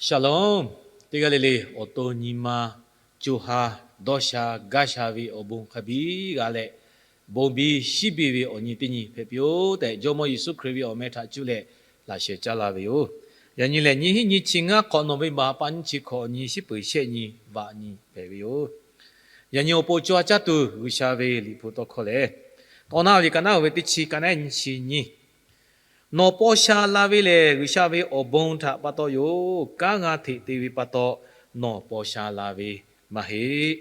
Shalom. Teˇ g'aˇ le le awˬ to nyi ma co ha dawˇ sha gaˇ sha ve awˬ bon hk'a biˇ g'a leh, bon biˇ shiˉ biˇ ve awˬ nyi teˇ nyi hpehꞈ piˇ-oˆ tehꞈ, Jawˇmawˇ Yeˍsuˆ Hkriꞈ ve awˬ meh htaꞈ cuˇ leh laꞈ sheh caˇ laˇ ve yoˬ. Yaꞈ nyi lehˬ, nyiˇ hinˉ nyiˇ chi ngaˇ hk'awꞈ November pa nyiˇ chi hkawꞈ nyi shiˉ peuˬ shehˆ nyi vaꞈ nyi hpehꞈ ve yoˬ. Yaꞈ nyi awˬ pon co ha caˇ tuˬ G'uiˬsha ve Liꞈ hpu tawˇ hkawˇ lehˬ, Tawˇ naˆ ve liꞈ ka naˆ ve teˇ chi ka naˆ nyiˇ chi nyiˇ, Nawˬ paw sha la ve lehˬ, G'uiˬsha ve awˬ bon htaꞈ pa taw yoˬ. Kanˉ g'a hteꞈ te ve pa taw nawˬ paw sha la ve maˇ heˆ.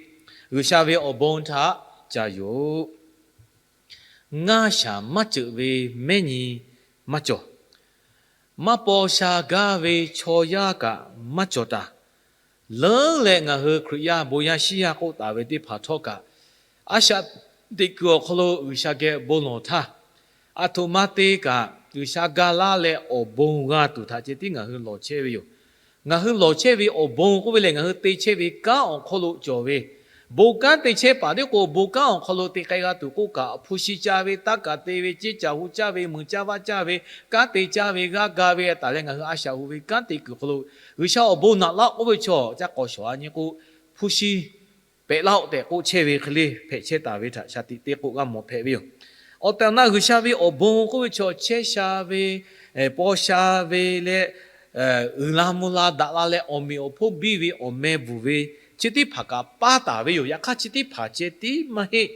G'uiˬsha ve awˬ bon htaꞈ ca yoˬ. Ngaˇ shaˍ maˇ ceuꞈ ve mehˉ nyi maˇ cawˬ. Maˇ paw sha gaˇ ve chaw yaˇ kaꞈ maˇ cawˬ taˍ. Leuˉ leh ngaˬ hui Hkriꞈ yaˇ bon yaˇ shiˉ yaˇ k'oˆ taˍ ve teˇ hpaˍ htawˇ kaꞈ, a shaꞈ teꞈ kuiˬ awˬ hk'aw lo G'uiˬsha geh bon lawˬ htaˇ, aˬ htoꞈ ma te kaꞈ G'uiˬsha ga laˇ leh awˬ bon g'a tuˬ htaꞈ ceh tiˉ ngaˬ hui lawˬ chehˇ ve yoˬ. Ngaˬ hui lawˬ chehˇ ve awˬ bon k'oˆ ve lehˬ, ngaˬ hui te chehˇ ve kanˉ awˬ hk'aw lo cawˬ ve. Bon kanˉ te chehˇ paˍ tiˉ k'o, bon kanˉ awˬ hk'aw lo te k'ai g'a tuˬ k'oˆ kaꞈ, hpu shi ca ve, taˇ kaꞈ te ve, ceˇ caˬ hu caˇ ve, muiˬ caˇ vaˇ caˇ ve, kanˉ te caˇ ve, g'aˇ ga ve taˍ leh ngaˬ hui a shaꞈ hu ve kanˉ te kuiˬ hk'aw lo G'uiˬsha awˬ bon naꞈ laˇ k'oˆ ve chaw, caˇ k'aw shawˍ a nyi k'o, hpu shi pehꞈ laˇ-oˆ tehꞈ k'oˆ chehˇ ve hk'e le hpehꞈ chehˇ taˍ ve htaꞈ shaˍ tiꞈ te k'o g'a mawˬ hpehꞈ ve yoˬ. Awˬ tehˬ awˬ na G'uiˬsha ve awˬ bon k'oˆ ve chaw chehˇ sha ve, paw sha ve leh, uiˍ la mvuh la daꞈ la leh awˬ meꞈ awˬ hponˇ biˇ ve awˬ meh bvuhˬ ve chi teˇ hpaˍ kaꞈ paˇ taˍ ve yoˬ. Yaꞈ hk'aˇ chi teˇ hpaˍ ceh tiˉ maˇ heˆ.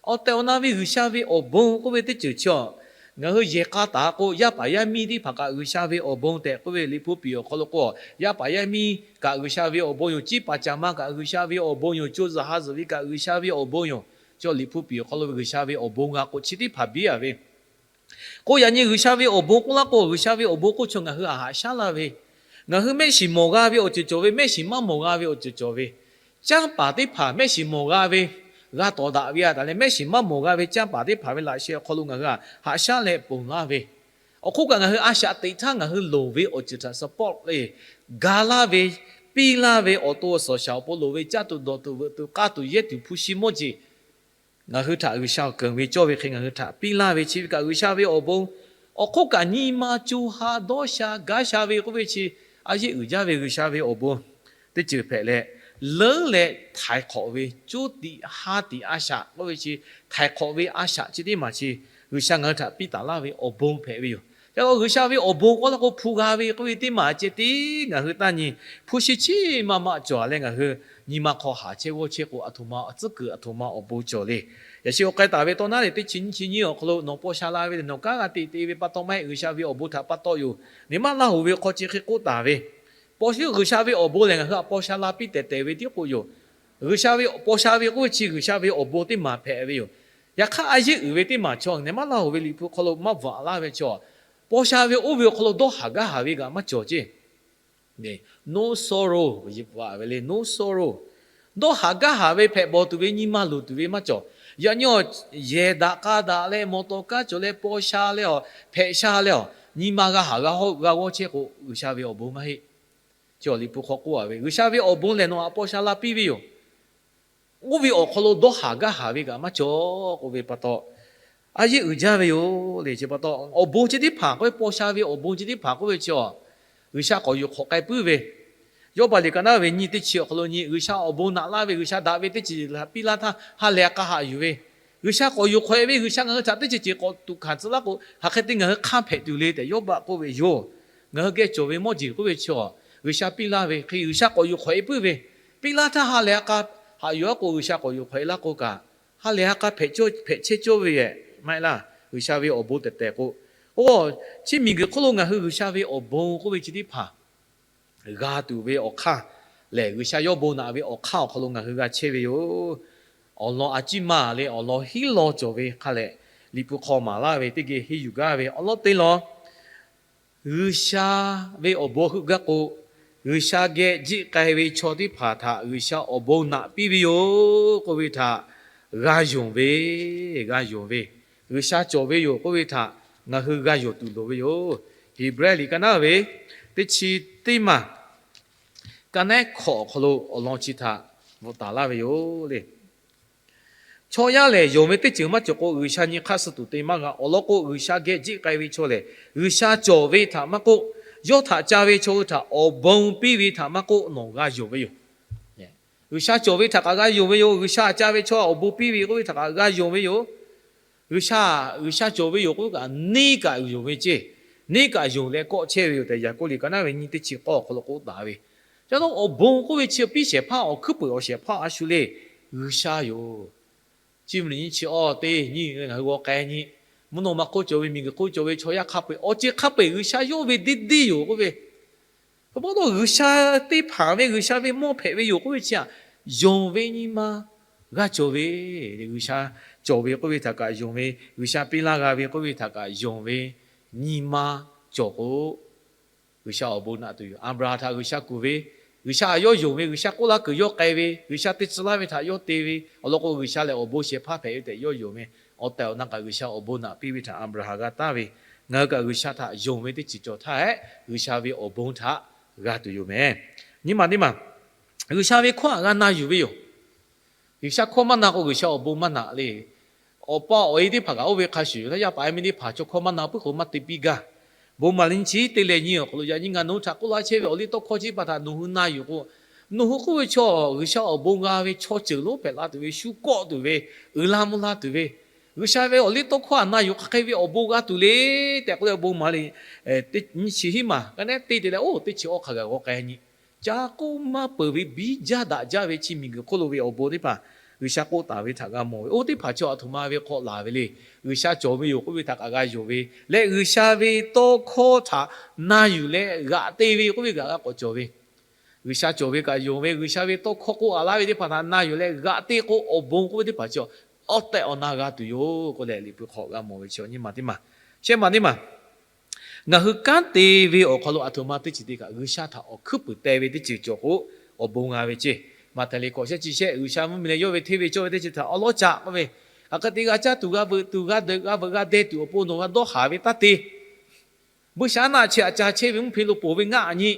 Awˬ tehˬ awˬ na ve G'uiˬsha ve awˬ bon k'oˆ ve teˇ ceuˬ chi a, ngaˬ hui yehˬ k'a taˍ k'o, yaˇ paˍ yaˇ miˇ teˇ hpaˍ kaꞈ G'uiˬsha ve awˬ bon tehꞈ k'oˆ ve Liꞈ hpu piˍ awˬ hk'aw lo k'o, yaˇ paˍ yaˇ miˇ kaꞈ G'uiˬsha ve awˬ bon yoˬ. Ciˇ paˍ caˍ ma kaꞈ G'uiˬsha ve awˬ bon yoˬ. Co zuhˬ ha zuhˬ ve kaꞈ G'uiˬsha ve awˬ bon yoˬ. Chaw Liꞈ hpu piˍ awˬ hk'aw lo ve G'uiˬsha ve awˬ bon g'a k'o chi teˇ hpaˍ biˇ a ve k'o, yaꞈ nyi G'uiˬsha ve awˬ bon k'oˆ laˇ k'o, G'uiˬsha ve awˬ bon k'oˆ chaw ngaˬ hui a haꞈ shaˉ laˇ ve, ngaˬ hui mehˆ shiˍ mawˬ g'a ve awˬ ceuˬ cawˬ ve, mehˆ shiˍ maˇ mawˬ g'a ve awˬ ceuˬ cawˬ ve, canˇ paˍ teˇ hpaˍ mehˆ shiˍ mawˬ g'a ve g'a tawˍ daꞈ ve a taˍ leh, mehˆ shiˍ maˇ mawˬ g'a ve canˇ paˍ teˇ hpaˍ ve laꞈ sheh awˬ hk'aw lo ngaˬ hui a haꞈ shaˉ leh ponˬ laˇ ve, awˬ hk'oˆ kaꞈ ngaˬ hui a shaꞈ teꞈ htaˇ ngaˬ hui loˍ ve awˬ ceuˬ htaꞈ support le, ga laˇ ve, piˇ laˇ ve awˬ to awˬ suhˍ shaˍ awˬ pon loˍ ve caˇ tuˬ dawˬ tuˬ veuꞈ tuˬ k'aˇ tuˬ yehˇ tuˬ hpu shi mawˇ jeˬ ngaˬ hui htaꞈ G'uiˬsha awˬ keunˍ ve cawˇ ve hk'e ngaˬ hui htaꞈ piˇ laˇ ve chi ve kaꞈ G'uiˬsha ve awˬ bon. Awˬ hk'oˆ kaꞈ nyi ma co ha dawˇ sha gaˇ sha ve k'oˆ ve chi a yeˆ uiˍ jaˇ ve G'uiˬsha ve awˬ bon teˇ ceuˬ hpehꞈ leh, leuˉ leh htaiˍ hk'awꞈ ve coˇ tiꞈ ha tiꞈ a shaꞈ k'oˆ ve chi, htaiˍ hk'awꞈ ve a shaꞈ chi teˇ maˬ chi G'uiˬsha ngaˬ hui htaꞈ piˇ taˍ laˇ ve awˬ bon hpehꞈ ve yoˬ. Yaꞈ k'o G'uiˬsha ve awˬ bon k'oˆ laˇ k'o hpu g'a ve k'oˆ ve teˇ maˬ ceh tiˉ ngaˬ hui taˇ nyi. Hpu shi chiˇ maˇ maˇ cawˬ leh ngaˬ hui nyi ma hk'aw haˍ chehˇ g'awˇ chehˇ k'o, aˬ htoꞈ ma tcuhˉ kuiˬ aˬ htoꞈ ma awˬ bon cawˬ le. Yaꞈ shi awˬ k'ai taˍ ve tawˇ naˉ lehˬ, teˇ chi nyiˇ chi nyiˇ awˬ hk'aw lo nawˬ paw sha la ve lehˬ, nawˬ kanˉ g'a teꞈ te ve pa taw maˇ heˆ, G'uiˬsha ve awˬ bon htaꞈ pa taw yoˬ. Neˬ maˇ laˇ hoꞈ ve hk'aw chi hk'e k'oˆ taˍ ve, paw shu G'uiˬsha ve awˬ bon lehˬ ngaˬ hui a paw sha la piˇ tehˬ tehˬ ve tiˉ k'o yoˬ. G'uiˬsha ve paw sha ve k'oˆ ve chi G'uiˬsha ve awˬ bon teˇ maˬ hpehꞈ ve yoˬ. Yaꞈ hk'aˇ a yeˆ uiˍ ve teˇ maˬ chaw neˬ maˇ laˇ hoꞈ ve Liꞈ hpu hk'aw lo maˇ bvuhꞈ laˇ ve chaw, paw sha ve oˇ ve awˬ hk'aw lo dawˇ haˍ gaˇ haˍ ve kaꞈ maˇ cawˬ ceˇ. No sorrow, no sorrow. Dawˇ haˍ gaˇ haˍ ve hpehꞈ bawˬ tuˬ ve nyi ma luˬ tuˬ ve maˇ cawˬ. Yaꞈ nyi awˬ yehˬ daꞈ k'a daꞈ leh mawˬ tawˍ kaˉ cawˬ leh paw sha leh a, hpehꞈ sha leh a, nyi ma g'a haˍ g'a g'awˇ chehˇ k'o G'uiˬsha ve awˬ bon maˇ heˆ. Chi awˬ Liꞈ hpu hk'aw k'oˆ a ve G'uiˬsha ve awˬ bon lehˬ nawˬ a paw sha la piˇ ve yoˬ. Oˇ ve awˬ hk'aw lo dawˇ haˍ gaˇ haˍ ve kaꞈ maˇ cawˬ k'oˆ ve pa taw, a yeˆ uiˍ jaˇ ve yoˬ le. Chi pa taw awˬ bon chi teˇ hpaˍ k'oˆ ve, paw sha ve awˬ bon chi teˇ hpaˍ k'oˆ ve chi a, G'uiˬsha k'awꞈ yuˬ hk'awꞈ k'ai puiˉ ve, Yawˇbaˆ liꞈ ka naˉ ve nyiˇ teˇ chi awˬ hk'aw lo nyi, G'uiˬsha awˬ bon naꞈ laˇ ve, G'uiˬsha daꞈ ve teˇ ceuˬ htaꞈ piˇ laˇ htaˇ ha lehˬ a k'a haꞈ yuˬ ve, G'uiˬsha k'awꞈ yuˬ hk'awꞈ e ve, G'uiˬsha ngaˬ hui htaꞈ teˇ ceuˬ ceuˬ k'awꞈ tuꞈ hkanˍ tcuh laˇ k'o, hk'aˬ hk'e te ngaˬ hui hk'anˇ hpehꞈ tuˬ le tehꞈ Yawˇbaˆ k'oˆ ve yoˬ. Ngaˬ hui geh cawˬ ve mawˇ jeˬ k'oˆ ve chi a, G'uiˬsha piˇ laˇ ve hk'e G'uiˬsha k'awꞈ yuˬ hk'awꞈ e puiˉ ve, piˇ laˇ htaˇ ha lehˬ a k'a haꞈ yuˬ a k'o G'uiˬsha k'awꞈ yuˬ hk'awꞈ e laˇ k'o kaꞈ, ha lehˬ a k'a hpehꞈ chehˇ cawˇ ve maˇ heˆ laˇ. G'uiˬsha ve awˬ bon tehˬ tehˬ k'o, o, chi miˬguiˬ hk'oˆ lo ngaˬ hui G'uiˬsha ve awˬ bon k'oˆ ve chi teˇ hpaˍ g'a tuˬ ve awˬ hk'aˇ lehˬ, G'uiˬsha yawˇ bon naꞈ ve awˬ hk'aˇ awˬ hk'aw lo ngaˬ hui g'a chehˇ ve yoˬ. Awˬ lawn a ciˉ maˇ le, awˬ lawn hiˉ law cawˬ ve hk'a lehˬ, Liꞈ hpu hk'aw maˍ laˇ ve teˇ geh henˇ yuˬ gaˇ ve awˬ lawn teˇ lawn, G'uiˬsha ve awˬ bon heuˆ gaˇ k'o, G'uiˬsha geh jiˆ k'ai ve chaw teˇ hpaˍ htaꞈ G'uiˬsha awˬ bon naꞈ piˇ ve yoˬ k'oˆ ve htaꞈ g'a yonˍ ve, g'a yonˍ ve, G'uiˬsha cawˬ ve yoˬ k'oˆ ve htaꞈ ngaˬ hui g'a yonˍ tuˬ loˍ ve yoˬ. Heˍbrehˇ liꞈ ka naˉ ve teˇ chi teˇ maˬ ka naˉ hkawꞈ awˬ hk'aw lo awˬ lawn chi htaꞈ bvuhꞈ taˍ laˇ ve yoˬ le. Chaw yaˇ lehˬ, yonˍ ve teˇ ceuˬ maˇ cawˬ k'o, G'uiˬsha nyi hk'aˇ suh tuˬ te maˇ g'a. Awˬ lawn k'o, G'uiˬsha geh jiˆ k'ai ve chaw lehˬ, G'uiˬsha cawˬ ve htaꞈ maˇ k'oˆ, Yawˇ htaꞈ ca ve chaw hui htaꞈ awˬ bon piˇ ve htaꞈ maˇ k'oˆ, nawˬ g'a yonˍ ve yoˬ. G'uiˬsha cawˬ ve htaꞈ kaꞈ g'a yonˍ ve yoˬ. G'uiˬsha ca ve chaw awˬ bon piˇ ve k'oˆ ve htaꞈ kaꞈ g'a yonˍ ve yoˬ. G'uiˬsha, G'uiˬsha cawˬ ve yoˬ k'oˆ ve kaꞈ neˇ kaꞈ yonˍ ve ceˇ. Neˇ kaꞈ yonˍ leh kawˆ chehˇ ve yoˬ tehꞈ, Yaˍkoˆ liꞈ ka naˉ ve nyiˇ teˇ chi k'awˇ awˬ hk'aw lo k'oˆ taˍ ve. Ca taw awˬ bon k'oˆ ve chi piˇ shehˍ hpaˇ awˬ hkuiˉ peuˬ awˬ shehˍ hpaˇ a shu le, G'uiˬsha yoˬ. Chi mvuhˇmiˬ nyi chi awˇ teˇ nyi ngaˬ hui g'aw k'ai nyi, mvuhˇ naw ma hk'oˆ cawˬ ve miˬguiˬ hk'oˆ cawˬ ve chaw yaˇ hk'a peu-eˬ awˬ ceuˬ hk'a peu-eˬ G'uiˬsha yawˇ ve deˇ deˇ yoˬ k'oˆ ve, pa taw G'uiˬsha teˇ hpaˍ ve G'uiˬsha ve mawˇ hpehꞈ ve yoˬ k'oˆ ve chi htaꞈ yonˍ ve nyi ma g'a cawˬ ve. G'uiˬsha cawˬ ve k'oˆ ve htaꞈ kaꞈ yonˍ ve, G'uiˬsha piˇ laˇ g'a ve k'oˆ ve htaꞈ kaꞈ yonˍ ve nyi ma cawˬ k'o, G'uiˬsha awˬ bon naꞈ tuˬ yoˬ. Aˍbraˍhanˍ htaꞈ G'uiˬsha kuˬ ve, G'uiˬsha yawˇ yonˍ ve, G'uiˬsha k'oˆ laˇ kuiˬ yawˇ k'ai ve, G'uiˬsha te tcuh laˇ ve htaꞈ yawˇ te ve awˬ lawn k'o, G'uiˬsha lehˬ awˬ bon shehˍ hpaˇ hpehꞈ ve tehꞈ yawˇ yonˍ ve, awˬ tehˬ awˬ na kaꞈ G'uiˬsha awˬ bon naꞈ piˇ ve htaꞈ Aˍbraˍhanˍ g'a taˍ ve. Ngaˬ hui kaꞈ G'uiˬsha htaꞈ yonˍ ve teˇ ceuˬ cawˬ htaˇ hehꞈ, G'uiˬsha ve awˬ bon htaꞈ g'a tuˬ yoˬ meh. Nyi ma teˇ maˬ, G'uiˬsha ve hkawˇ htaꞈ g'a na yuˬ ve yoˬ. G'uiˬsha hkawˇ maˇ na k'o, G'uiˬsha awˬ bon maˇ naꞈ le. Awˬ pa awˬ e teˇ hpaˍ kaꞈ oˇ ve hk'a shuˍ yoˬ. Yaˇ paˍ yaˇ miˇ teˇ hpaˍ chaw hkawˇ maˇ na puiˉ k'o maˇ te piˇ gaˇ. Bon maˍ liꞈ nyi chi teˇ leh nyi awˬ hk'aw lo yaꞈ nyi ngaˬ nawˬ hui htaꞈ k'oˆ laˇ chehˇ ve awˬ liˇ tawˇ hkawˇ chi teˇ hpaˍ htaꞈ nawˬ hui na yuˬ k'o, nawˬ hui k'oˆ ve chaw G'uiˬsha awˬ bon g'a ve chaw ceuˬ lonˉ hpehꞈ la tuˬ ve, shu kawˆ tuˬ ve, uiˍ la mvuh la tuˬ ve, G'uiˬsha ve awˬ liˇ tawˇ hkawˇ htaꞈ na yuˬ hk'aˬ hk'e ve awˬ bon g'a tuˬ le tehꞈ k'oˆ leh, Bon maˍ liꞈ nyi chi hiˉ maˬ ka neˉ te te leh, oˇ teˇ chi awˇ hk'a gaˬ g'aw k'ai nyi. Ca k'oˆ maˇ peuˬ ve biˇ jaˇ daꞈ jaˇ ve chi miˬguiˬ hk'oˆ lo ve awˬ bon teˇ hpaˍ G'uiˬsha k'oˆ taˍ ve htaꞈ g'a mawˬ ve, oˇ teˇ hpaˍ chaw aˬ htoꞈ ma ve hk'aw laˬ ve le. G'uiˬsha cawˬ ve yoˬ k'oˆ ve htaꞈ kaꞈ g'a yonˍ ve leh, G'uiˬsha ve tawˇ hkawˇ htaꞈ na yuˬ leh g'aꞈ te ve k'oˆ ve kaꞈ g'a k'awꞈ cawˬ ve. G'uiˬsha cawˬ ve kaꞈ yonˍ ve, G'uiˬsha ve tawˇ hkawˇ k'oˆ a laˇ ve teˇ hpaˍ htaꞈ na yuˬ leh g'aꞈ te k'o, awˬ bon k'oˆ ve teˇ hpaˍ chi awˇ tehꞈ awˬ na g'a tuˬ yoˬ k'oˆ leh, Liꞈ hpu hk'aw g'a mawˬ ve chi nyi ma teˇ maˬ, shehˆ maˬ teˇ maˬ. Ngaˬ hui kanˉ te ve awˬ hk'aw lo aˬ htoꞈ ma teˇ ceuˬ te kaꞈ G'uiˬsha htaꞈ awˬ hkuiˉ puiˍ teh ve teˇ ceuˬ cawˬ k'o, awˬ bon g'a ve ceˇ. Maꞈhtehˍ liꞈ hkawꞈ shehˆ chi shehˆ, G'uiˬsha mvuhˇmiˬ leh yawˇ ve hteˇ ve cawˇ ve teˇ ceuˬ htaꞈ awˉ lawˉ caꞈ k'oˆ ve, hk'aˬ hk'e te g'a caˇ tuˬ g'a veuꞈ tuˬ g'a deuꞈ g'a veuꞈ g'a deh tuˬ awˬ pon nawˬ g'a dawˇ haˍ ve taˇ te. Buiˇshaˆaˉnaˆ chi aꞈ ca chehˇ ve mvuhˇ hpe lo poˬ ve ngaˆ aꞈ nyi.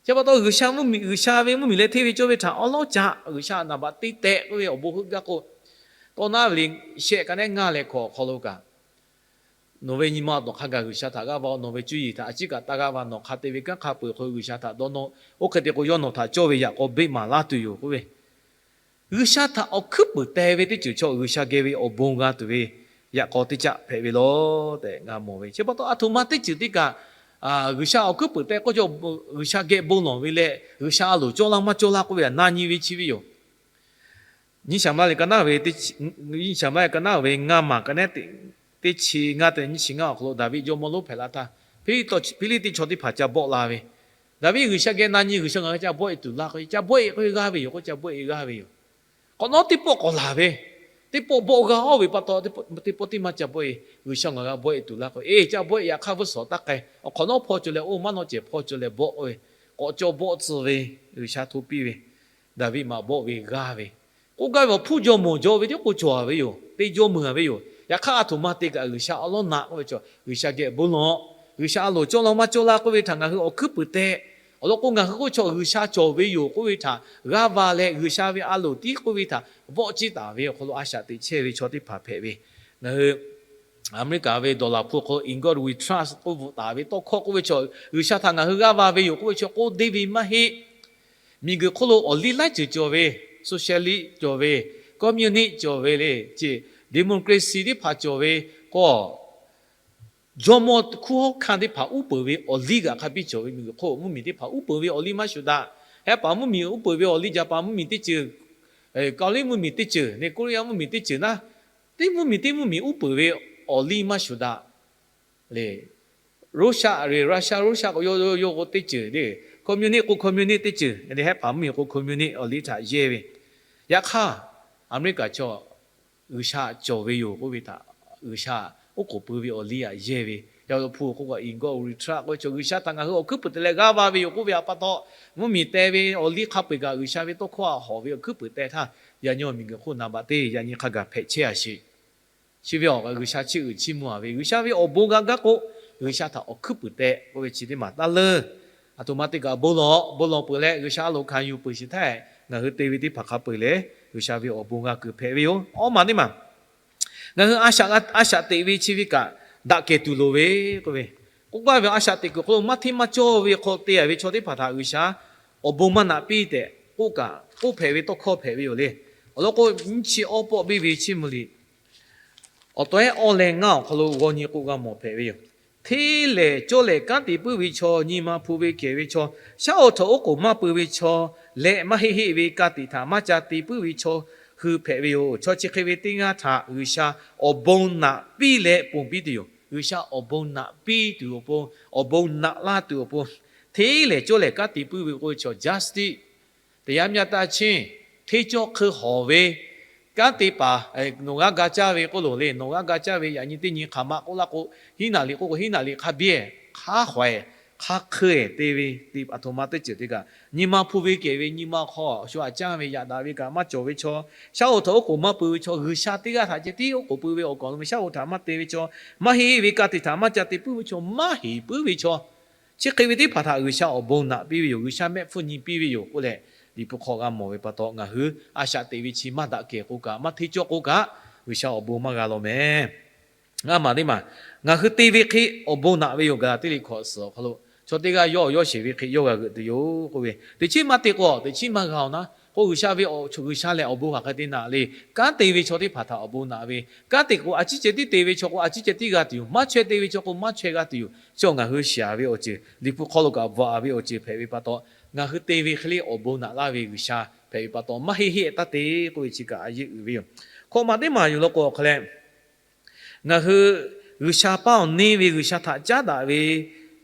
Chi pa taw G'uiˬsha mvuhˇmiˬ, G'uiˬsha ve mvuhˇmiˬ leh hteˇ ve cawˇ ve htaꞈ awˉ lawˉ caꞈ, G'uiˬsha htaꞈ naˍ baꞈ te tehꞈ k'oˆ ve awˬ bon heuˆ gaˇ k'o, tawˇ naˉ ve liꞈ shehˆ ka neˉ ngaˇ leh hkawꞈ awˬ hk'aw lo kaꞈ, Nawˬ ve nyi ma awˬ tawˍ hk'a gaˬ G'uiˬsha htaꞈ g'aˇ va-oˬ. Nawˬ ve cuˇ yiˍ htaꞈ a ciˉ kaꞈ taˇ g'aˇ va. Nawˬ hk'a te ve kanˉ hk'a peu-eˬ hk'aw lo G'uiˬsha htaꞈ dawˇ nawˇ. Oˇ hk'e te k'o, yawˇ nawˬ htaꞈ cawˇ ve yaꞈ k'aw beˆ maˍ laˇ tuˬ yoˬ k'oˆ ve, G'uiˬsha htaꞈ awˬ hkuiˉ puiˍ teh ve teˇ ceuˬ chaw G'uiˬsha geh ve awˬ bon g'a tuˬ ve yaꞈ k'aw teˇ caˆ hpehꞈ ve law tehꞈ g'a mawˬ ve. Chi pa taw, aˬ htoꞈ ma teˇ ceuˬ teˇ kaꞈ G'uiˬsha awˬ hkuiˉ puiˍ teh k'oˆ cawˇ, G'uiˬsha geh bon lawˬ ve leh G'uiˬsha a loˍ cawˇ laˇ maˇ cawˇ laˇ k'oˆ ve htaꞈ na nyi ve chi ve yoˬ. Nyiˇ Saˍmo-eˍlaˆ liꞈ ka naˉ ve, Nyiˇ Saˍmo-eˍlaˆ liꞈ ka naˉ ve ngaˇ maˬ ka neˉ teˇ chi ngaˇ te nyiˇ chi ngaˇ awˬ hk'aw lo Daˍviˆ jawˇmawˇ lonˉ hpehꞈ la htaˇ, Hpiˇliˇtiˆ chaw teˇ hpaˍ ca bawˆ la ve, Daˍviˆ G'uiˬsha geh na nyi, G'uiˬsha ngaˬ hui ca bawˆ e tuˬ laˇ k'o, ca bawˆ e k'oˆ ve g'aˇ ve yoˬ k'o, ca bawˆ e g'aˇ ve yoˬ. K'awꞈ nawˉ teˇ pawˆ k'awꞈ laˬ ve, teˇ pawˆ bawˆ g'a oˇ ve pa taw, teˇ pawˆ teˇ maˇ ca bawˆ e. G'uiˬsha ngaˬ g'a bawˆ e tuˬ laˇ k'o, eˬ, ca bawˆ e, yaꞈ hk'aˇ vuiˇ suhˍ taˇ k'ai, awˬ hk'awꞈ nawˉ hpaw cawˬ leh, oˇ maˇ nawˉ cehˬ hpaw cawˬ leh bawˆ k'oˆ ve, k'awꞈ cawˇ bawˆ tcuh ve, G'uiˬsha hto piˇ ve, Daˍviˆ maꞈ bawˆ ve g'aˇ ve, k'oˆ gaˇ ve awˬ hpfuhˇ jawˇmawˬ jaw ve teˇ k'o cawˬ a ve yoˬ, teˇ jawˇmawˬ a ve yoˬ. Yaꞈ hk'aˇ, aˬ htoꞈ ma te kaꞈ G'uiˬsha awˉ lawˉ naꞈ k'oˆ ve chaw, G'uiˬsha geh bon lawˬ. G'uiˬsha a loˍ cawˇ laˇ maˇ cawˇ laˇ k'oˆ ve htaꞈ ngaˬ hui awˬ hkuiˉ puiˍ teh. Awˬ lawn k'o, ngaˬ hui k'oˆ chaw G'uiˬsha cawˬ ve yoˬ k'oˆ ve htaꞈ g'aˇ va leh, G'uiˬsha ve a loˍ tiˉ k'oˆ ve htaꞈ vawˆ ciˇ taˍ ve awˬ hk'aw lo a shaꞈ teꞈ chehˇ ve chaw teˇ hpaˍ hpehꞈ ve. Ngaˬ hui Aˍmeˍriˆkaˍ ve dollar hpu hk'aw lo Ingold We Trust k'oˆ bvuhꞈ taˍ ve tawˇ hkawˇ k'oˆ ve chaw, G'uiˬsha htaꞈ ngaˬ hui g'aˇ va ve yoˬ k'oˆ ve chaw k'oˆ deˇ ve maˇ heˆ. Miˬguiˬ hk'oˆ lo awˬ liˇ laiˉ ceuˬ cawˬ ve, socialist cawˬ ve, communist cawˬ ve le, democracy teˇ hpaˍ cawˬ ve k'o, jawˇmawˇ hkunˉ hawˉ hkanˇ teˇ hpaˍ uˉ peunˍ ve awˬ liˇ g'aꞈ hk'a biˇ cawˬ ve miˬguiˬ hk'oˆ mvuhˇmiˬ teˇ hpaˍ uˉ peunˍ ve awˬ liˇ maˇ shuˍ daꞈ. Hehˉ paˍ mvuhˇmiˬ uˉ peunˍ ve awˬ liˇ, Jaˍpaˍ mvuhˇmiˬ teˇ ceuˬ, Kawˇliˇ mvuhˇmiˬ teˇ ceuˬ, Koˇriˇyaˇ mvuhˇmiˬ teˇ ceuˬ naˉ, teˇ mvuhˇmiˬ teˇ mvuhˇmiˬ uˉ peunˍ ve awˬ liˇ maˇ shuˍ daꞈ le. Russia, Russia k'o yawˇ k'o teˇ ceuˬ le, communist k'o communist teˇ ceuˬ, hehˉ paˍ mvuhˇmiˬ k'o communist awˬ liˇ htaꞈ yehˇ ve. Yaꞈ hk'aˇ, Aˍmeˍriˆkaˍ chaw G'uiˬsha cawˬ ve yoˬ k'oˆ ve htaꞈ, G'uiˬsha oˉ k'oˍ pui ve awˬ liˇ aꞈ yehˇ ve. Yaꞈ lo hpu k'oˆ kaꞈ Ingold We Trust k'oˆ ve chaw, G'uiˬsha htaꞈ ngaˬ hui awˬ hkuiˉ puiˍ teh leh g'aˇ va ve yoˬ k'oˆ ve htaꞈ pa taw, mvuhˇmiˬ teh ve awˬ liˇ hk'a peu-eˬ kaꞈ G'uiˬsha ve tawˇ hkawˇ htaꞈ hawꞈ ve awˬ hkuiˉ puiˍ teh htaˇ, yaꞈ nyi awˬ miˬguiˬ hk'oˆ naˍ baꞈ teˇ yaꞈ nyi hk'a gaˬ hpehꞈ chehˇ a sheˍ. Chi ve awˬ G'uiˬsha chiˇ uiˍ chiˇ mvuh a ve, G'uiˬsha ve awˬ bon g'a gaˇ k'o, G'uiˬsha htaꞈ awˬ hkuiˉ puiˍ teh k'oˆ ve chi teˇ maˬ taˇ leuˇ. Aˬ htoꞈ ma te kaꞈ bon lawˬ, bon lawˬ peuˬ leh G'uiˬsha a loˍ hkanˍ yuˬ peuˬ sheˍ htaˇ, ngaˬ hui te ve teˇ hpaˍ hk'a peu-eˬ lehˬ, G'uiˬsha ve awˬ bon g'a kuiˬ hpehꞈ ve yoˬ. Awˉ maˬ teˇ maˬ, ngaˬ hui a shaꞈ teꞈ ve chi ve kaꞈ daꞈ kehˬ tuˬ loˍ ve k'oˆ ve, K'oˆ gaˇ ve a shaꞈ teꞈ kuiˬ hk'aw lo maˇ hteˇ maˇ cawˇ ve hk'aw te a ve chaw teˇ hpaˍ htaꞈ G'uiˬsha awˬ bon maˇ naꞈ piˇ tehꞈ k'oˆ kaꞈ, k'oˆ hpehꞈ ve tawˇ hkawˇ hpehꞈ ve yoˬ le. Awˬ lawn k'o, nyiˇ chi awˇ pawˆ biˇ ve Chiˇ mvuh liꞈ awˬ taw ehˉ awˇ leh ngaˇ awˬ hk'aw lo g'aw nyi k'oˆ g'a mawˬ hpehꞈ ve yoˬ. Hteˇ lehˬ cawˇ lehˬ kanˉ te puiˉ ve chaw, nyi ma hpu ve kehˬ ve chaw, shaˉ oˇ htaꞈ oˉ k'oˍ maˇ pui ve chaw leh, maˇ heˆ heˆ ve ka tiꞈ htaꞈ maˇ ca te puiˉ ve chaw hui hpehꞈ ve yoˬ. Chaw chi hk'e ve teˇ g'aˇ htaꞈ G'uiˬsha awˬ bon naꞈ piˇ leh ponˬ piˇ tuˬ yoˬ. G'uiˬsha awˬ bon naꞈ piˇ tuˬ awˬ pon, awˬ bon naꞈ laˇ tuˬ awˬ pon, hteˇ lehˬ cawˇ lehˬ kanˉ te puiˉ ve k'oˆ ve chaw justice, တရားမျှတခြင်း, hteˇ cawˇ hk'eun hawˍ ve kanˉ te paˍ, nawˬ g'aˇ ga caˇ ve k'oˆ loˬ le, nawˬ g'aˇ ga caˇ ve yaꞈ nyi teˇ nyi hk'aˬ ma k'oˆ laˇ k'o, hiˉ naꞈ liꞈ k'oˆ k'o, hiˉ naꞈ liꞈ hk'a biˇ, hk'a hawˍ, hk'a hk'eun te ve, te aˬ htoꞈ ma teˇ ceuˬ te kaꞈ, nyi ma hpu ve kehˬ ve nyi ma hk'aw shu aꞈ caˇ ve yaꞈ daꞈ ve kaꞈ maˇ cawˬ ve chaw, shaˉ oˇ htaꞈ oˉ k'oˍ maˇ pui ve chaw, G'uiˬsha teˇ g'aˇ htaꞈ ceh tiˉ oˉ k'oˍ pui ve awˬ kaˍ lo ve shaˉ oˇ htaꞈ maˇ te ve chaw, maˇ heˆ ve ka tiꞈ htaꞈ maˇ ca te puiˉ ve chaw, maˇ heˍ puiˉ ve chaw, chi hk'e ve teˇ hpaˍ htaꞈ G'uiˬsha awˬ bon naꞈ piˇ ve yoˬ. G'uiˬsha mehˆ hpfuhˇ nyi piˇ ve yoˬ k'oˆ leh, Liꞈ hpu hk'aw g'a mawˬ ve pa taw, ngaˬ hui a shaꞈ teꞈ ve chi maˇ daꞈ kehˬ k'o kaꞈ, maˇ hteˇ cawˇ k'o kaꞈ, G'uiˬsha awˬ bon maˇ g'a law meh. Ngaˇ maˬ teˇ maˬ, ngaˬ hui te ve hk'e awˬ bon naꞈ ve yoˬ. Gaˍlaˍtiˆ liꞈ hkawꞈ suhˍ awˬ hk'aw lo, chaw teˇ g'aˇ yawˇ awˬ yawˇ sheˍ ve hk'e yawˇ g'a g'euꞈ tuˬ yoˬ k'oˆ ve, teˇ chiˉ maˇ te k'o, teˇ chiˉ maˇ g'a-oˬ naˉ k'o, G'uiˬsha ve awˬ, G'uiˬsha lehˬ awˬ bon hk'aˬ hk'e te naꞈ le. Kanˉ te ve chaw teˇ hpaˍ htaꞈ awˬ bon naꞈ ve, kanˉ te k'o a ciˉ ceh tiˉ te ve chaw k'o a ciˉ ceh tiˉ g'a tuˬ yoˬ. Maˇ chaweh te ve chaw k'o maˇ chaweh g'a tuˬ yoˬ. Chi ngaˬ hui shiˍ ve awˬ ceuˬ, Liꞈ hpu hk'aw lo kaꞈ bvuhꞈ ve awˬ ceuˬ hpehꞈ ve pa taw, ngaˬ hui te ve hk'e le awˬ bon naꞈ laˇ ve G'uiˬsha hpehꞈ ve pa taw, maˇ heˆ heˆ taˇ te k'oˆ ve chi kaꞈ a yeˆ uiˍ ve yoˬ. Hkawꞈ maˬ teˇ maˬ yoˬ law k'o awˬ hk'a leh, ngaˬ hui G'uiˬsha paˇ awˬ neˇ ve G'uiˬsha htaꞈ caˉ daꞈ ve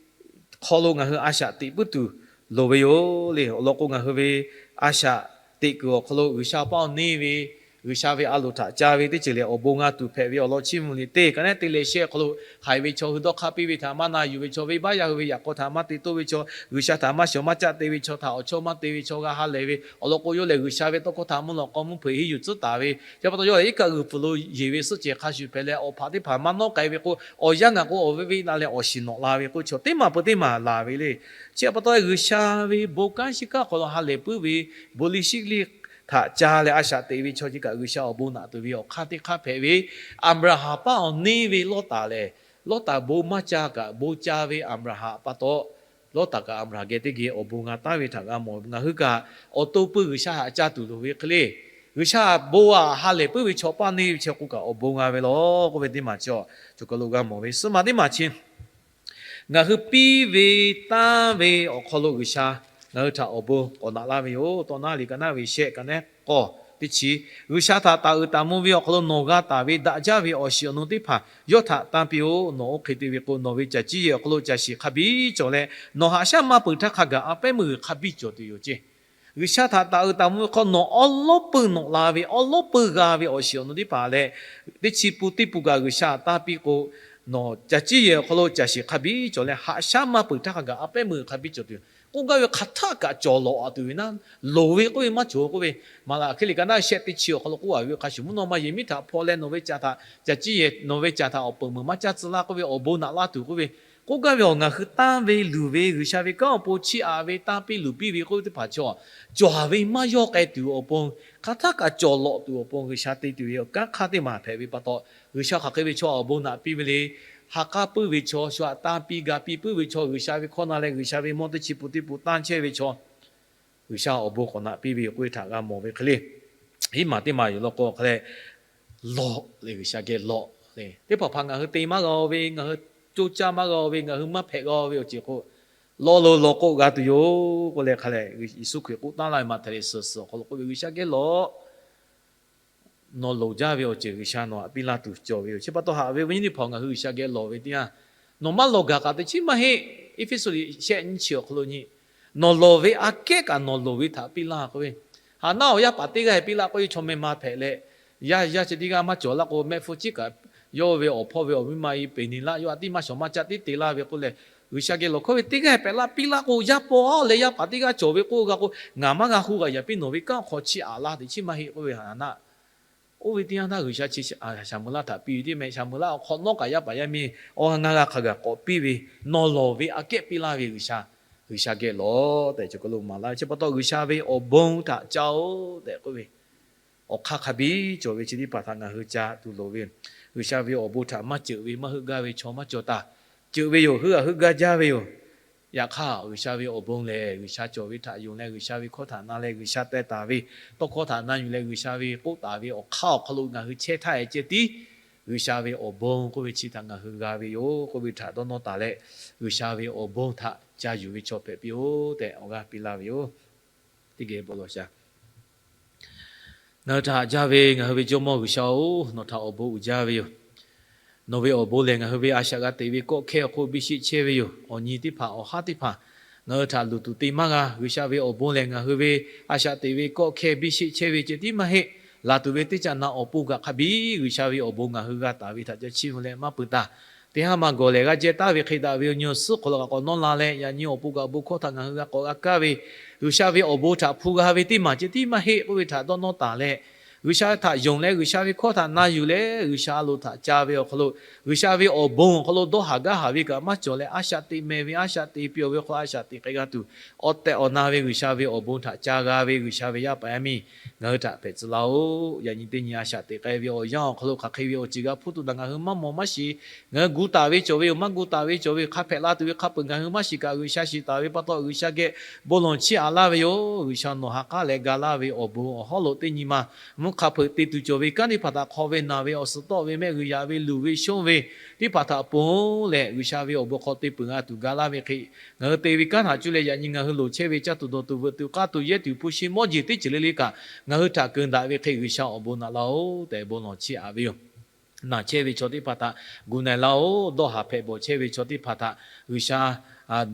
hk'aw lo ngaˬ hui a shaꞈ teꞈ puiˉ tuˬ loˍ ve yoˬ le. Awˬ lawn k'o, ngaˬ hui ve a shaꞈ teꞈ kuiˬ awˬ hk'aw lo G'uiˬsha paˇ awˬ neˇ ve G'uiˬsha ve a loˍ htaꞈ ca ve teˇ ceuˬ lehˬ awˬ bon g'a tuˬ hpehꞈ ve awˬ lawn Chiˇ mvuh liꞈ teˇ ka nehˉ te leh shehˆ hk'aw lo, haiˬ ve chaw hui dawˇ hk'aˇ piˇ ve htaꞈ maˇ na yuˬ ve chaw, venˇbaˆ yaˇ hui ve yaꞈ k'aw htaꞈ maˇ te toˇ ve chaw, G'uiˬsha htaꞈ maˇ shawˍ maˇ caˆ te ve chaw htaꞈ awˬ chawˇ maˇ te ve chaw g'a ha lehˬ ve awˬ lawn k'o, yawˇ lehˬ G'uiˬsha ve tawˇ hkawˇ htaꞈ mvuhˇ lawꞈ k'aw mvuhˇ hpeuꞈ henˇ yuˬ tcuhˉ taˍ ve, chi pa taw yawˇ lehˬ iˉ kaˆ g'uiˬ pfuhˍ lo yeˬ ve suhˆ cehˬ hk'a shuˍ hpehꞈ leh, awˬ hpaꞈ teˇ hpaˍ maˇ nawˉ k'ai ve k'o, awˬ yanˇ ngaˬ k'o awˬ ve venˇ la leh awˬ shiˍ nawꞈ la ve k'o, chaw teˇ maˬ peuˬ teˇ maˬ laˬ ve le. Chi pa taw G'uiˬsha ve bon kanˉ shiˍ kaˆ hk'aw lo ha lehˬ puiˉ ve, bon liˇ shiˉ liˇ htaꞈ ca leh a shaꞈ teꞈ ve chaw chi kaꞈ G'uiˬsha awˬ bon naꞈ tuˬ ve awˬ hk'aˇ teˇ hk'aˇ hpehꞈ ve, Aˍbraˍhanˍ paˇ awˬ neˇ ve Lawˇtaˍ lehˬ, Lawˇtaˍ bon maˇ ca kaꞈ bon ca ve Aˍbraˍhanˍ pa taw, Lawˇtaˍ kaꞈ Aˍbraˍhanˍ geh teˇ geh awˬ bon g'a taˉ ve htaꞈ g'a mawˬ. Ngaˬ hui kaꞈ awˬ to pui G'uiˬsha htaꞈ ca tuˬ loˍ ve hk'e le, G'uiˬsha bon aꞈ ha lehˬ puiˉ ve chaw paˇ neˇ ve chi k'o kaꞈ awˬ bon g'a ve law k'oˆ ve teˇ maˬ chi, chaw kaˬ lo g'a mawˬ ve suhˉ maˬ teˇ maˬ chi ngaˬ hui piˇ ve tanˇ ve awˬ hk'aw lo G'uiˬsha ngaˬ hui htaꞈ awˬ bon k'awꞈ naꞈ laˇ ve yoˬ. Tawˇ naˉ liꞈ ka naˉ ve shehˆ ka nehˉ k'awˇ teˇ chi, G'uiˬsha htaꞈ taˍ uiˍ taˍ mvuh ve awˬ hk'aw lo nawˬ g'a taˍ ve daꞈ jaˇ ve awˬ shiˍ awˬ nu teˇ hpaˍ yawˇ htaꞈ tanˇ piˇ-oˆ. Nawˬ oˇ hk'e te ve k'o, nawˬ ve caˬ ciˇ yehˬ awˬ hk'aw lo caˬ shiˍ hk'a biˇ cawˬ leh, nawˬ haꞈ shaˉ maˇ peuˬ htaˇ hk'a gaˬ a pehˉ meuˇ g'uiˬ hk'a biˇ cawˬ tuˬ yoˬ ceˇ. G'uiˬsha htaꞈ taˍ uiˍ taˍ mvuh ve hk'aw nawˬ awˉ lawˉ peuˇ nawꞈ la ve, awˉ lawˉ peuˇ g'a ve awˬ shiˍ awˬ nu teˇ hpaˍ leh, teˇ chi pun teˇ pun kaꞈ G'uiˬsha htaꞈ tanˇ piˇ k'o, nawˬ caˬ ciˇ yehˬ awˬ hk'aw lo caˬ shiˍ hk'a biˇ cawˬ leh, haꞈ shaˉ maˇ peuˬ htaˇ hk'a gaˬ a pehˉ meuˇ g'uiˬ hk'a biˇ cawˬ tuˬ yoˬ. K'oˆ gaˇ ve hk'aˬ htaˆ kaꞈ cawˬ lawꞈ a tuˬ ve naˉ, loˍ ve k'oˆ ve maˇ cawˬ k'oˆ ve, Maˍlaˍhkiˆ liꞈ ka naˉ shehˆ teˇ chi awˬ hk'aw lo k'oˆ a ve hk'a shuˍ, mvuhˇ naw ma yehˬ miˉ htaꞈ hpaw leh nawˬ ve caˬ htaꞈ, caˬ ciˇ yehˬ nawˬ ve caˬ htaꞈ awˬ peuˬ meuˬ maˇ caˇ tcuh laˇ k'oˆ ve, awˬ bon naꞈ laˇ tuˬ k'oˆ ve, k'oˆ gaˇ ve awˬ ngaˬ hui tanˇ ve luˬ ve G'uiˬsha ve kanˉ awˬ pon chiˇ aꞈ ve tanˇ piˇ luˬ piˇ ve k'oˆ ve teˇ hpaˍ chaw, cawˬ ve maˇ yawˇ k'ai tuˬ awˬ pon, hk'aˬ htaˆ kaꞈ cawˬ lawꞈ tuˬ awˬ pon G'uiˬsha te tuˬ ve awˬ kanˉ hk'aˇ teˇ maˬ hpehꞈ ve pa taw, G'uiˬsha hk'aˬ hk'e ve chaw awˬ bon naꞈ piˇ ve le. Ha k'aˉ puiˉ ve chaw, shu aꞈ tanˇ piˇ ga piˇ puiˉ ve chaw, G'uiˬsha ve hkawˇ na leh G'uiˬsha ve mawˇ teˇ chi pun teˇ pun tanˇ chehˇ ve chaw, G'uiˬsha awˬ bon k'awꞈ naꞈ piˇ ve k'oˆ ve htaꞈ g'a mawˬ ve hk'e le. Hiˉ maˬ teˇ maˬ yoˬ law k'o hk'a leh, lawꞈ le, G'uiˬsha geh lawꞈ le. Teˇ hpaˍ hpaˍ ngaˬ hui te maˇ g'a ve, ngaˬ hui coˇ caˇ maˇ g'a ve, ngaˬ hui maˇ hpehꞈ g'a ve awˬ ceuˬ k'o, lawꞈ lo lawꞈ k'o g'a tuˬ yoˬ k'oˆ leh hk'a leh, Yeˍsuˆ Hkriꞈ k'oˆ taˉ laˇ ve Maꞈhtehˍ liꞈ suhˍ suhˍ awˬ hk'aw lo k'oˆ ve, G'uiˬsha geh lawꞈ. Nawˬ loˍ jaˇ ve awˬ ceuˬ G'uiˬsha nawˬ htaꞈ piˇ laˇ tuˬ cawˬ ve yoˬ. Chi pa taw haꞈ ve awˬ viˉ awˬ nyi teˇ hpaˍ, ngaˬ hui G'uiˬsha geh lawˬ ve teˇ yanˇ, nawˬ maˇ lawˬ gaˬ kaꞈ teˇ chiˉ maˇ heˆ. Eˇfeˇsuꞈ liꞈ shehˆ nyiˇ chi awˬ hk'aw lo nyi, nawˬ lawˬ ve aꞈ kehˉ kaꞈ nawˬ lawˬ ve htaꞈ piˇ laˇ k'oˆ ve, Haˍnaˆ awˬ yaˇ paˍ teˇ g'aˇ piˇ laˇ k'oˆ ve, chaw meh ma hpehꞈ leh, yaˇ yaˇ ceh teˇ g'aˇ maˇ cawˬ laˇ k'o, mehˆ hpfuhˇ ciˉ kaꞈ yawˇ ve awˬ hpawˇ ve awˬ miˇ ma e peˬ niˬ laˇ, yawˇ htaꞈ tiˉ maˇ shawˍ maˇ caˆ tiˉ te laˇ ve k'oˆ leh, G'uiˬsha geh lawˬ hkawˇ ve teˇ g'aˇ hpehꞈ laˇ piˇ laˇ k'o, yaˇ paw a leh yaˇ paˍ teˇ g'aˇ cawˬ ve k'oˆ g'a k'o, ngaˬ maˇ g'a hu g'a yaꞈ piˇ nawˬ ve kanˉ hk'aw chiˇ aꞈ laˇ teˇ chiˉ maˇ heˆ k'oˆ ve, Haˍnaˆ oˇ ve teˇ yanˇ htaˇ G'uiˬsha chi Saˍmuˍeˍlaˆ htaꞈ piˇ ve teˇ meh, Saˍmuˍeˍlaˆ awˬ hk'awꞈ nawˉ kaꞈ yaˇ paˍ yaˇ miˇ awˬ ha ngaˇ g'a hk'a gaˬ k'awꞈ piˇ ve, nawˬ lawˬ ve aꞈ kehˉ piˇ laˇ ve G'uiˬsha, G'uiˬsha geh lawˬ tehꞈ cawˬ kaˬ lo maˍ laˇ ve. Chi pa taw G'uiˬsha ve awˬ bon htaꞈ ca-oˆ tehꞈ k'oˆ ve, awˬ hk'aˇ hk'a biˇ cawˬ ve chi teˇ hpaˍ htaꞈ ngaˬ hui ca tuˬ loˍ ve, G'uiˬsha ve awˬ bon htaꞈ maˇ ceuˬ ve maˇ heuˆ gaˇ ve chaw maˇ cawˬ taˍ. ceuˬ ve yoˬ. Heuˆ g'a heuˆ gaˇ jaˇ ve yoˬ. Yaꞈ hk'aˇ, G'uiˬsha ve awˬ bon lehˬ, G'uiˬsha cawˬ ve htaꞈ yonˍ leh, G'uiˬsha ve hkawˇ htaꞈ na leh, G'uiˬsha teh taˍ ve tawˇ hkawˇ htaꞈ na yuˬ leh, G'uiˬsha ve k'oˆ taˍ ve awˬ hk'aˇ awˬ hk'aw lo ngaˬ hui chehˇ htaˇ e ceh tiˉ G'uiˬsha ve awˬ bon k'oˆ ve chi htaꞈ ngaˬ hui g'a ve yoˬ k'oˆ ve htaꞈ dawˇ nawˇ taˍ leh, G'uiˬsha ve awˬ bon htaꞈ ca yuˬ ve chaw hpehꞈ piˇ-oˆ tehꞈ awˬ g'aˇ piˇ laˇ ve yoˬ. Teˇ geh bon lawˬ sha. Ngaˬ hui htaꞈ haꞈ jaˇ ve ngaˬ hui ve Jawˇmawˇ G'uiˬsha-oˬ, nawˬ htaꞈ awˬ bon uiˍ jaˇ ve yoˬ. Nawˬ ve awˬ bon lehˬ, ngaˬ hui ve a shaꞈ g'a teꞈ ve kawˆ hkehˇ awˬ hk'oˆ biˇ sheˆ chehˇ ve yoˬ. Awˬ nyi teˇ hpaˍ awˬ haˉ teˇ hpaˍ ngaˬ hui htaꞈ luˬ tuˬ te maˇ g'a. G'uiˬsha ve awˬ bon lehˬ, ngaˬ hui ve a shaꞈ teꞈ ve kawˆ hkehˇ biˇ sheˆ chehˇ ve ceh tiˉ maˇ heˆ. Laˬ tuˬ ve teˇ caꞈ na awˬ pon kaꞈ hk'a biˇ G'uiˬsha ve awˬ bon ngaˬ hui g'a taˍ ve htaꞈ ca chiˇ mvuh leh maˇ peuˬ taˍ. Teˇ haˉ ma gawˬ lehˬ g'a jehˇ taˍ ve hk'e daꞈ ve awˬ nyi awˬ suhˉ hk'aw lo kaꞈ k'awꞈ nawˇ la leh, yaꞈ nyi awˬ pon kaꞈ awˬ bon hkawˇ htaꞈ ngaˬ hui g'a k'awꞈ g'a kaˇ ve, G'uiˬsha ve awˬ bon htaꞈ hpu g'a ve teˇ maˬ ceh tiˉ maˇ heˆ k'oˆ ve htaꞈ dawˇ nawˇ taˍ leh, G'uiˬsha htaꞈ yonˍ leh G'uiˬsha ve hkawˇ htaꞈ na yuˬ leh G'uiˬsha a loˍ htaꞈ ca ve awˬ hk'aw lo, G'uiˬsha ve awˬ bon awˬ hk'aw lo dawˇ haˍ gaˇ haˍ ve kaꞈ maˇ cawˬ leh, a shaꞈ teꞈ mehˍ ve, a shaꞈ teꞈ piˇ-oˬ ve hk'aw a shaꞈ teꞈ k'ai g'a tuˬ, awˬ tehˬ awˬ na ve G'uiˬsha ve awˬ bon htaꞈ ca g'a ve G'uiˬsha ve yaˇ paˍ yaˇ miˇ ngaˬ hui htaꞈ hpehꞈ tcuh laˇ-oˆ. Yaꞈ nyi teˇ nyi a shaꞈ teꞈ k'ai ve awˬ yanˇ awˬ hk'aw lo hk'aˬ hk'e ve awˬ ceuˬ g'a hpuˇ tuˬ naˬ ngaˬ hui maˇ mawˬ maˇ shiˍ. Ngaˬ hui gu taˍ ve cawˬ ve yoˬ, maˇ gu taˍ ve cawˬ ve yoˬ, hk'a hpehꞈ la tuˬ ve hk'a peuˬ ngaˬ hui maˇ shiˍ kaꞈ, G'uiˬsha shiˍ taˍ ve pa taw G'uiˬsha geh bon lawˬ chiˇ aꞈ laˇ ve yoˬ. G'uiˬsha nawˬ ha k'aˉ leh ga laˇ ve awˬ bon awˬ hawˉ lo teˇ nyi ma mvuhˇ hk'a hpeuꞈ te tuˬ cawˬ ve kanˉ teˇ hpaˍ htaꞈ hk'aw ve naˬ ve awˬ suhˍ tawˆ ve mehˆ g'uiˬ yaꞈ ve luˬ ve shonˇ ve teˇ hpaˍ htaꞈ ponˬ leh, G'uiˬsha ve awˬ bon hk'aw te peuˬ g'a tuˬ ga laˇ ve hk'e, ngaˬ hui te ve kanˉ htaꞈ cuˇ leh yaꞈ nyi ngaˬ hui loˍ chehˇ ve caˇ tuˬ dawˬ tuˬ veuꞈ tuˬ k'aˇ tuˬ yehˇ tuˬ hpu shi mawˇ jeˬ teˇ ceuˬ le le kaꞈ ngaˬ hui htaꞈ keunˍ daꞈ ve hk'e G'uiˬsha awˬ bon naꞈ laˇ-oˆ tehꞈ bon lawˬ chiˇ aꞈ ve yoˬ. Naˬ chehˇ ve chaw teˇ hpaˍ htaꞈ gu na-e laˇ-oˆ. Dawˇ haˍ hpehꞈ bawˬ chehˇ ve chaw teˇ hpaˍ htaꞈ G'uiˬsha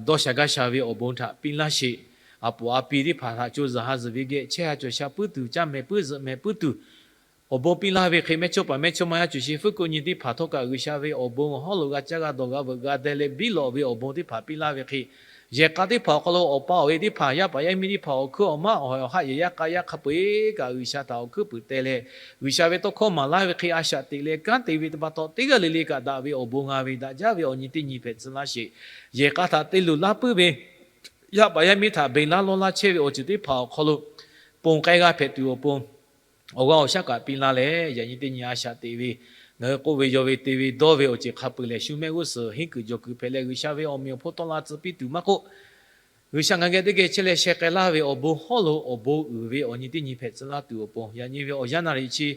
dawˇ sha gaˇ sha ve awˬ bon htaꞈ piˇ laˇ sheˍ. A poˍ a pi teˇ hpaˍ htaꞈ co zuhˬ ha zuhˬ ve geh chehˇ ha cawˬ sha puiˉ tuˬ, caˇ mehˍ puiˉ zuhꞈ mehˍ puiˉ tuˬ, awˬ bon piˇ laˇ ve hk'e mehˇchawˇpaˍ mehˇchawˇma yaˇ cuˬ shi fuiˉ k'o nyi teˇ hpaˍ htawˇ kaꞈ G'uiˬsha ve awˬ bon awˬ hawˉ lo g'a caˇ g'a dawˬ g'a veuꞈ g'a deh leh biˉ lawꞈ ve awˬ bon teˇ hpaˍ piˇ laˇ ve hk'e, yehˬ k'a teˇ hpaˍ awˬ hk'aw lo awˬ pa awˬ e teˇ hpaˍ yaˇ paˍ yaˇ miˇ teˇ hpaˍ awˬ hkuiˉ awˬ maˉ awˬ haiˬ awˬ haˆ yehˬ yaˇ k'a yaˇ hk'a peu-eˬ kaꞈ G'uiˬsha htaꞈ awˬ hkuiˉ puiˍ teh leh, G'uiˬsha ve tawˇ hkawˇ maˍ laˇ ve hk'e a shaꞈ teꞈ leh kanˉ te ve teˇ pa taw teˇ g'aˇ le le kaꞈ daꞈ ve awˬ bon g'a ve daꞈ jaˇ ve awˬ nyi teˇ nyi hpehꞈ tcuh laˇ sheˍ. Yehˬ k'a htaꞈ te luˬ laˇ puiˉ ve yaˇ paˍ yaˇ miˇ htaꞈ beˬ laˇ lawˇ laˇ chehˇ ve awˬ ceuˬ teˇ hpaˍ awˬ hk'aw lo ponˬ k'ai g'a hpehꞈ tuˬ awˬ pon awˬ g'aˇ awˬ shaˉ kaꞈ piˇ laˇ leh, yaꞈ nyi teˇ nyi a shaꞈ teꞈ ve ngaˬ hui k'oˆ ve yaw ve te ve dawˇ ve awˬ ceuˬ hk'a peu-eˬ lehˬ, shu mehˆ g'uˇ suhˍ henˇ kuiˬ jawˬ kuiˬ hpehꞈ leh G'uiˬsha ve awˬ meꞈ awˬ hponˇ tawˆ la tcuh piˇ tuˬ maˇ k'oˆ, G'uiˬsha ngaˬ geh teˇ geh chehˇ leh sheh k'ai laˇ ve awˬ bon hawˉ lo awˬ bon uiˍ ve awˬ nyi teˇ nyi hpehꞈ tcuh laˇ tuˬ awˬ pon, yaꞈ nyi ve awˬ yanˇ naˍ riˍ chi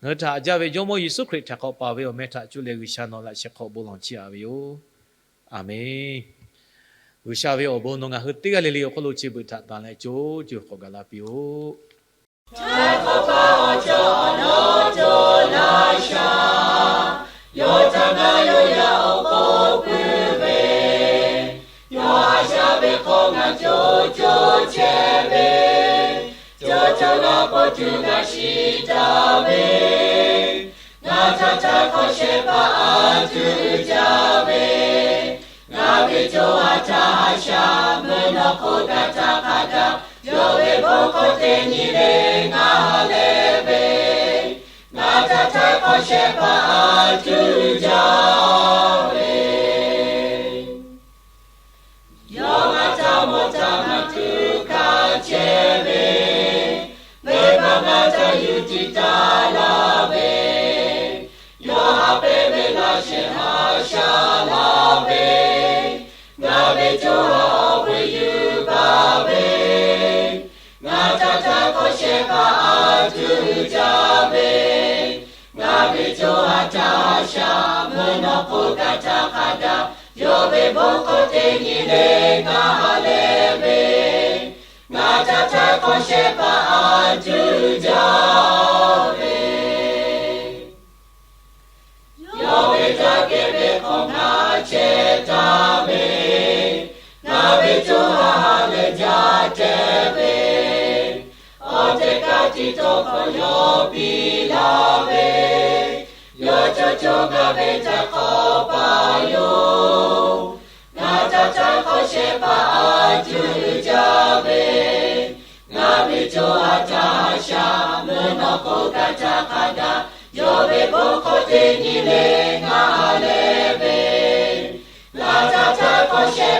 ngaˬ hui htaꞈ haꞈ jaˇ ve Jawˇmawˇ Yeˍsuˆ Hkriꞈ htaꞈ hk'awꞈ paˍ ve awˬ meh htaꞈ cuˇ leh G'uiˬsha nawˬ laꞈ sheh hk'aw bon lawˬ chiˇ aꞈ ve yoˬ. Aˬmenˍ. G'uiˬsha ve awˬ bon nawˬ ngaˬ hui teˇ g'aˇ le le awˬ hk'aw lo chi beuꞈ htaꞈ tanˬ leh co co k'awꞈ gaˬ la piˇ-oˆ. Htaˇ k'awꞈ pa awˬ cawˬ awˬ lawn cawˬ laˇ shaˍ, yawˇ htaꞈ ngaˬ yawˇ yaˇ awˬ k'oˆ puiˉ ve, yawˇ a shaꞈ ve hk'aw ngaˬ co co chehˇ ve, co co g'a k'oˆ tuˬ g'a shiˍ taˍ ve, ngaˬ htaꞈ htaˇ hk'awꞈ shehˍ hpaˇ a tuˬ jaˇ ve, ngaˬ ve co ha htaꞈ a shaꞈ mvuhˇ naw hk'oˆ kaꞈ htaꞈ hk'a daꞈ, yawˇ ve bon hkawˇ teˇ nyi le ngaˬ leh ve, ngaˬ htaꞈ htaˇ hk'awꞈ shehˍ hpaˇ a tuˬ jaˇ ve, yawˇ ngaˬ htaꞈ mawˬ htaꞈ ngaˬ tuˬ hkanˍ chehˇ ve, venˇbaˆ ngaˬ htaꞈ yuˬ tiˍ taˍ laˇ ve, yawˇ haꞈ pehnˇ ve laꞈ shehˍ haꞈ shaˉ laˇ ve, ngaˬ ve co ha awˬ vuiˬ yuˬ baˬ ve, ngaˬ htaꞈ htaˇ hk'awꞈ shehˍ hpaˇ a tuˬ jaˇ ve, ngaˬ ve co ha htaꞈ a shaꞈ mvuhˇ naw hk'oˆ kaꞈ htaꞈ hk'a daꞈ, yawˇ ve bon hkawˇ teˇ nyi le ngaˬ leh ve, ngaˬ htaꞈ htaˇ hk'awꞈ shehˍ hpaˇ a tuˬ jaˇ ve, yawˇ ve htaꞈ kehˬ ve hk'awꞈ ngaˬ chehˇ taˍ ve, ngaˬ ve co ha ha leh jaˇ chehˇ ve, awˬ teˇ kaꞈ tiˉ tawˇ hkawꞈ yawˇ piˇ laˇ ve, yawˇ co co ngaˬ ve htaꞈ hk'awꞈ paˍ yoˬ. Ngaˬ htaꞈ htaˇ hk'awꞈ shehˍ hpaˇ a tuˬ jaˇ ve, ngaˬ ve co ha htaꞈ a shaꞈ mvuhˇ naw hk'oˆ kaꞈ htaꞈ hk'a daꞈ, yawˇ ve bon hkawˇ teˇ nyi le ngaˬ leh ve, ngaˬ htaꞈ htaˇ hk'awꞈ shehˍ